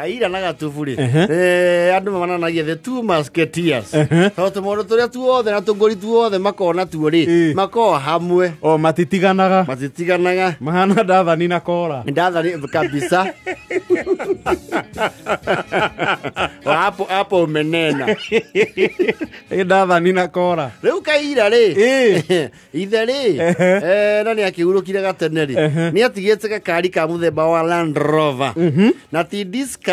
Kaira na gatubu rĩ, Ehe. Andũ mananagia the two musketeers, Ehe. tondũ tũmaũndũ tũrĩa tuothe na tũngũri tuothe makona tuo rĩ, makoragwo hamwe. O matitiganaga. Matitiganaga. Mahana ndathani na kora. Ndathani kabisa. Hapo hapo umenena. Ĩ, ndathani na kora. Rĩu Kaira rĩ, ithe rĩ, na nĩ akĩhurũkire gatene rĩ, nĩ atigĩte gakari ka mũthemba wa Land Rover, na ti Discovery.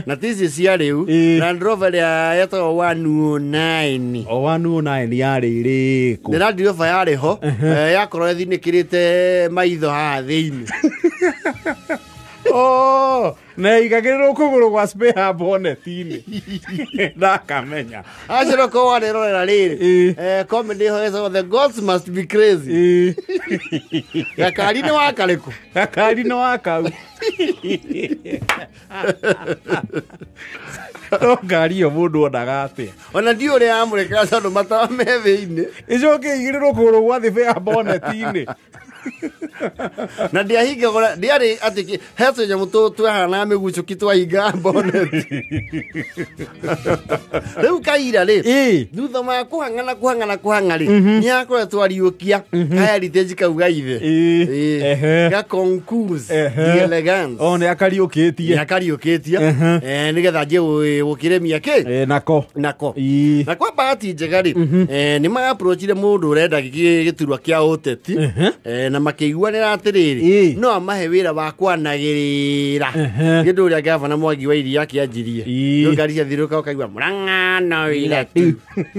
Na ti ici cia rĩu. Land Rover ĩrĩa yetagwo 109. O 109 yarĩ ĩrĩkũ? Nĩ Land Rover yarĩ ho, yakorwo ĩthinĩkĩrĩte maitho haha thĩinĩ. Oh, na igagĩrĩrwo kũgũrũ gwa spare bonnet-inĩ, ndakamenya. Acio ko warĩrorera rĩrĩ, comedy ho ĩtagwo The Gods Must Be Crazy. Gakari nĩ wakarĩkũ? Gakari nĩ wakau, no ngari ĩyo mũndũ onaga atĩa? Ona ndiũ ũrĩa yamũrĩkaga tondũ matawa me thĩinĩ. Ĩcoke ĩigĩrĩrwo kũgũrũ gwa spare bonnet-inĩ. Na ndiahingagwo, ndiarĩ atĩ he tũnyamũ twahanaga mĩgucũki twahingaga bonnet. Rĩu Kaira rĩ, thutha wa kũhang'ana kũhang'ana kũhang'a rĩ, nĩ akoretwo ariũkia ka heritage kau ga ithe. Ga Concours d'Elegance. O nĩ akariũkĩtie. Nĩ akariũkĩtie, nĩgetha anjie gũkĩrĩmia kĩ. Nako. Nako. Na kwa bahati njega rĩ, nĩ maapproachire mũndũ ũrenda gĩturwa kĩa ũteti, na makĩiguanĩra atĩrĩrĩ, no amahe wĩra wa kwanagĩrĩra kĩndũ ũrĩa gavana Mwangi wa Iria akĩanjirie. Rĩu ngari ciathiũrũrũka ũkaigua Murang'a no wĩra tu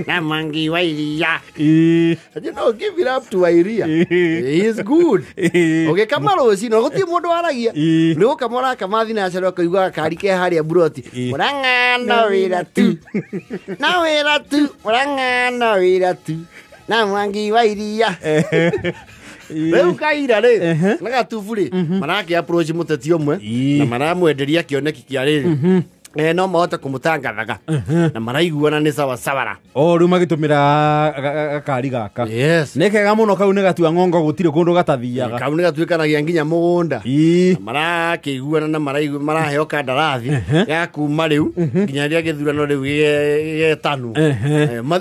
na Mwangi wa Iria. You know, give it up to Wairia. He is good. Ũgĩkama rũcinĩ gũtirĩ mũndũ waragia. Nĩ gũkama ũrakama thinacara ũkaigua gakari ke harĩa mburoti, Murang'a no wĩra tu, no wĩra tu, Murang'a no wĩra tu na Mwangi wa Iria. Rĩu Kaira rĩ na gatubu rĩ marakĩ approach mũteti ũmwe na maramwenderia kĩoneki kĩa rĩrĩ, no mahote kũmũtangathaga na maraiguana nĩ sawa sawara. O rĩu magĩtũmĩra gakari gaka. Yes. Nĩ kega mũno, kau nĩ gatua ng'ongo, gũtirĩ kũndũ gatathiaga. Kau nĩ gatuĩkanagia nginya mũgũnda. Na marakĩiguana na maraheo kandarathi ya kuma rĩu nginya rĩrĩa gĩthurano rĩu gĩgetanwo.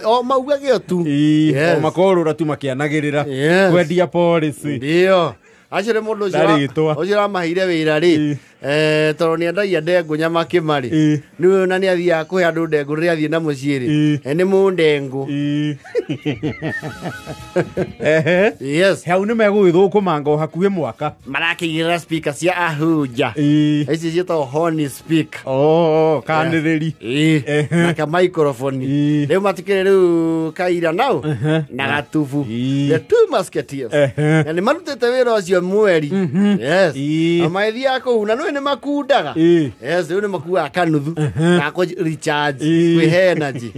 O maugage o tu. Yes. O makorũra tu makĩanagĩrĩra kwendia policy. Ndio acio nĩ mũndũ ũcio Ndarĩtwa. Ũcio ũramaheire wĩra rĩ, tondũ nĩ endagia ndengũ nyama kĩma rĩ, nĩwe na nĩ athiaga kũhe andũ ndengũ rĩrĩa athiĩ na mũciĩ rĩ. Nĩ mũndengũ. Yes. Hau nĩ megũgĩthũkũmanga o hakuhĩ mwaka. Marakĩigĩrĩra speaker cia Ahunja, ici ciĩtagwo horn speaker. Oh, kanĩrĩri. Na ka microphone. Rĩu matikĩrĩ rĩu Kaira nau na gatubu, the two musketeers, na nĩ marutĩte wĩra ũcio mweri, yes. Na magĩthiaga kũu na nĩwe nĩ makundaga. Yes, rĩu nĩ makuaga kanuthu gakũ recharge, kwĩhe energy.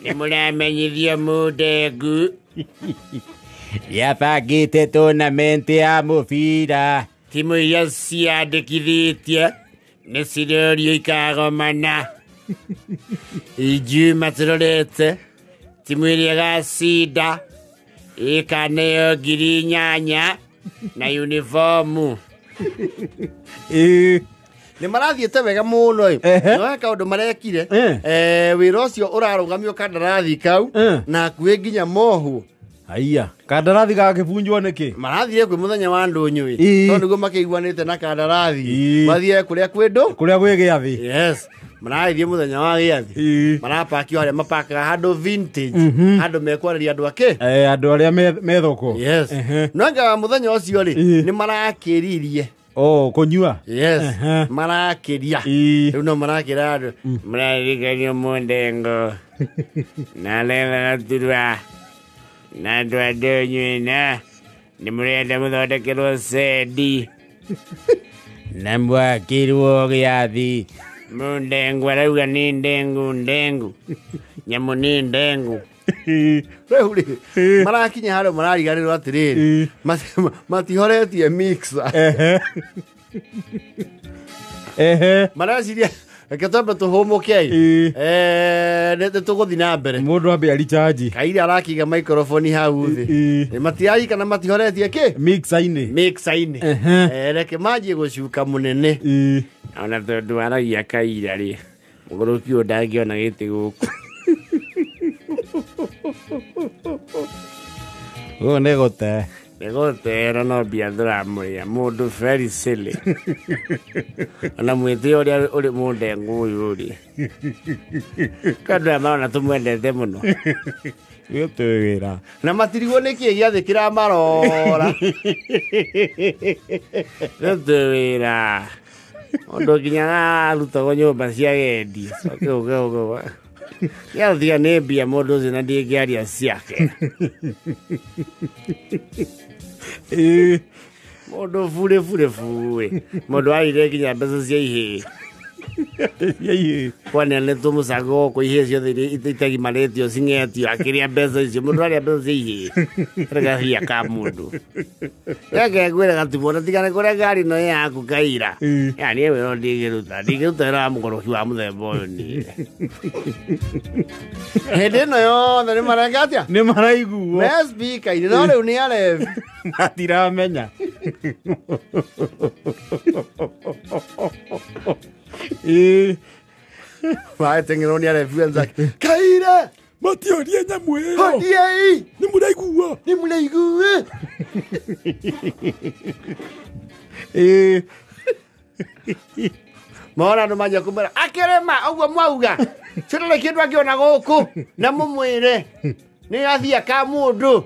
Nĩ mũramenyithio mũndengu Yabangĩte tournament ya mũbira. Timu iria ciandĩkithĩtie nĩ cirorio ikagomana Ijuma tũrorete timu ĩrĩa ĩgacinda ĩkaneo 8,000 na uniformu. Nĩ marathiĩte wega mũno ĩ. No he kaũndũ marekire. Wĩra ũcio ũrarũgamio kandarathi kau na hakuhĩ nginya mohwo. Haiya, kandarathi gagĩbunjwo nĩkĩ? Marathire kwĩ mũthenya wa ndũnyũ ĩ, tondũ nĩguo makĩiguanĩte na kandarathi mathiĩ kũrĩa kwĩ ndũ Kũrĩa gwĩ gĩathĩ. Yes, marathiĩ mũthenya wa gĩathĩ. Marapakio harĩa mapakaga handũ vintage, handũ mekwarĩria andũ akĩ. Andũ arĩa me thoko. Yes. No anga mũthenya ũcio rĩ, nĩ marakĩririe. Oh, kũnyua. Yes. Marakĩria. Rĩu no marakĩra andũ mũraririkanio mũndengo na letha gaturwa na andũ a ndũnyũ ĩna nĩ mũrenda mũthondekerwo cendi na mwakĩrwo gĩathi. Mũndengu arauga nĩ ndengu ndengu nyamũ nĩ ndengu. Rĩu rĩ, marakinya harĩa marariganĩrwo atĩrĩrĩ, matihoretie mixer. Ehe. Mareciria Reke twambe tũhũmũke. Nĩ tũgũthiĩ na mbere. Mũndũ ambe arichanji. Kaira arakiga microphone hau thĩ. Matirai kana matihoretie kĩ? Mixer-inĩ. Mixer-inĩ. Reke manjie gũcuka mũnene. Ona tondũ aragia Kaira rĩ, mũgũrũki ũyũ ndangĩona gĩtĩ gũkũ. Ũyũ nĩ gũte. Nĩ gũtera no mbia tũramũrĩa mũndũ very silly. Ona mwĩtĩo ũrĩa ũrĩ mũndengu ũyũ rĩ. Andũ aya marona tũmwendete mũno. Gĩtĩ wĩra. Na matirigwo nĩkĩ gĩathĩ kĩramarora. Gĩtĩ wĩra. Mũndũ nginya arutagwo nyũmba cia gendi. Gĩathia nĩ mbia mũndũ ũcio na ndingĩaria ciake. Mũndũ bure bure bure. Mũndũ arire nginya mbeca cia ihĩĩ. Kwaneanĩtwo mũcango gũkũ ihĩĩ ciothe iria itagimarĩtio cing'etio akĩrĩa mbeca icio. Mũndũ arĩa mbeca cia ihĩĩ. Rega ka mũndũ. Reke ngwĩre gatumbo tigane kũrĩa ngari ĩno yaku Kaira. Ya niĩ wĩra ndingĩruta. Ndingĩruta wĩra wa mũkoroki wa mũthemba ũyũ niĩ. Hĩndĩ ĩno yothe nĩ mareka atĩa? Nĩ maraiguo. Me speaker-inĩ no rĩu nĩ arebi. Matiramenya. Maeteng'erwo nĩ arebi wenzake. Kaira! Mationie nyamũ ĩyo. Hodiei! Nĩ mũraigua. Nĩ mũraigua. Mona andũ manjia kũmwĩra akĩrĩma ũguo mwauga. Cĩrore kĩndũ angĩona gũkũ na mũmwĩre nĩ athia ka mũndũ.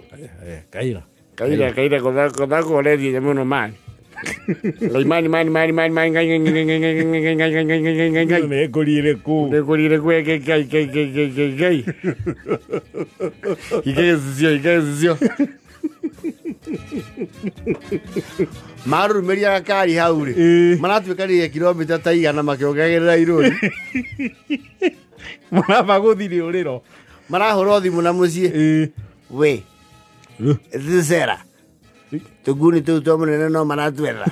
Kaira. Kaira Kaira kũtha kũrerie nyamũ ĩno mani. Ngai mani mani mani mani mani ngai ngai ngai ngai ngai ngai ngai ngai ngai ngai ngai ngai. Nĩ ngũrire kũ. Nĩ ngũrire kũ ngai ngai ngai ngai ngai ngai ngai. Igĩcicio igĩcicio. Marũrũmĩria gakari hau rĩ. Maratuĩkanĩria kilomita ta igana makĩongagĩrĩra irũri. Maramba gũthiĩ rĩũrĩro. Marahũrwo thimũ na mũciĩ. We. Thicera. Tũguni tũu twa mũnene no maratwetha.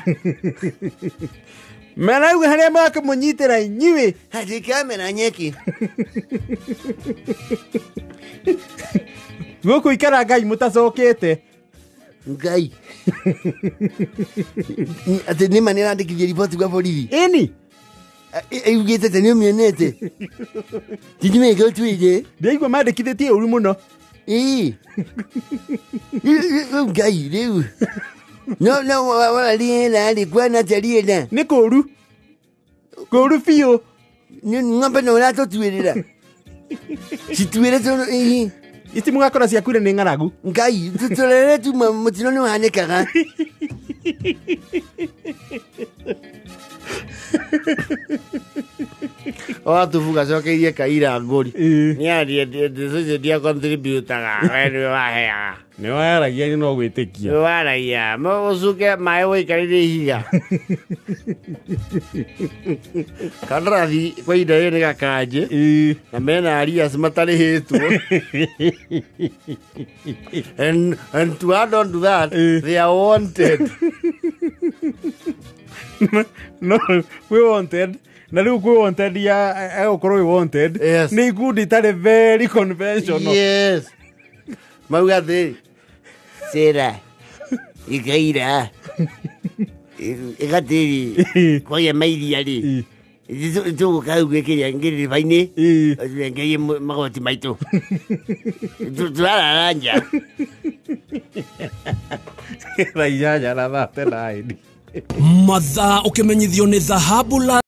Marauga harĩa makũmũnyitĩra inyuĩ. Hatirĩ kamera nyeki. Gũkũ ikara Ngai mũtacokete. Ngai. Atĩ nĩma nĩarandĩkithia riboti gwa borithi. Ĩni. Augĩte atĩ nĩũmĩonete. Tinjumĩke ũtuĩre. Ndĩraigua mandĩkithĩtie ũru mũno. Ĩĩ. Rĩu Ngai rĩu. No no wa rĩera rĩ kwana atĩa rĩera. Nĩ kũru. Kũru biũ. Ng'ombe no ũratũtuĩrĩra. Cituĩre tondũ ĩĩ. Ici mũgakora ciakuire nĩ ng'aragu. Ngai tũrere tu mũtino nĩ ũhanĩkaga. Ogatubu gacokeirie Kaira ngũri. Nĩ arie ndĩcio ndia contributaga we nĩwe waheaga. Nĩ waragia no gwĩtĩkia. Nĩwe waragia. Ũcuke maĩ ũikarĩre ihiga. Kandarathi kwa ihinda rĩrĩ nĩ gakanje. Na mena arias matarĩhĩtwo. And to add on to that, they are wanted. No, we wanted. Na rĩu kwĩ wanted ya egũkorwo wĩ wanted. Yes. Nĩ ikundi itarĩ very conventional. Yes. Mauga atĩrĩrĩ. Cera. Ikaira. Ĩgatĩrĩ. Kwagĩa mairia rĩ. Tũgũka hau gwĩkĩria ngĩrĩba-inĩ. Tũrengerie magoti maitũ. Tũrarara nja. Thaa 8:39. Mathaa ũkĩmenyithio nĩ Dhahabu la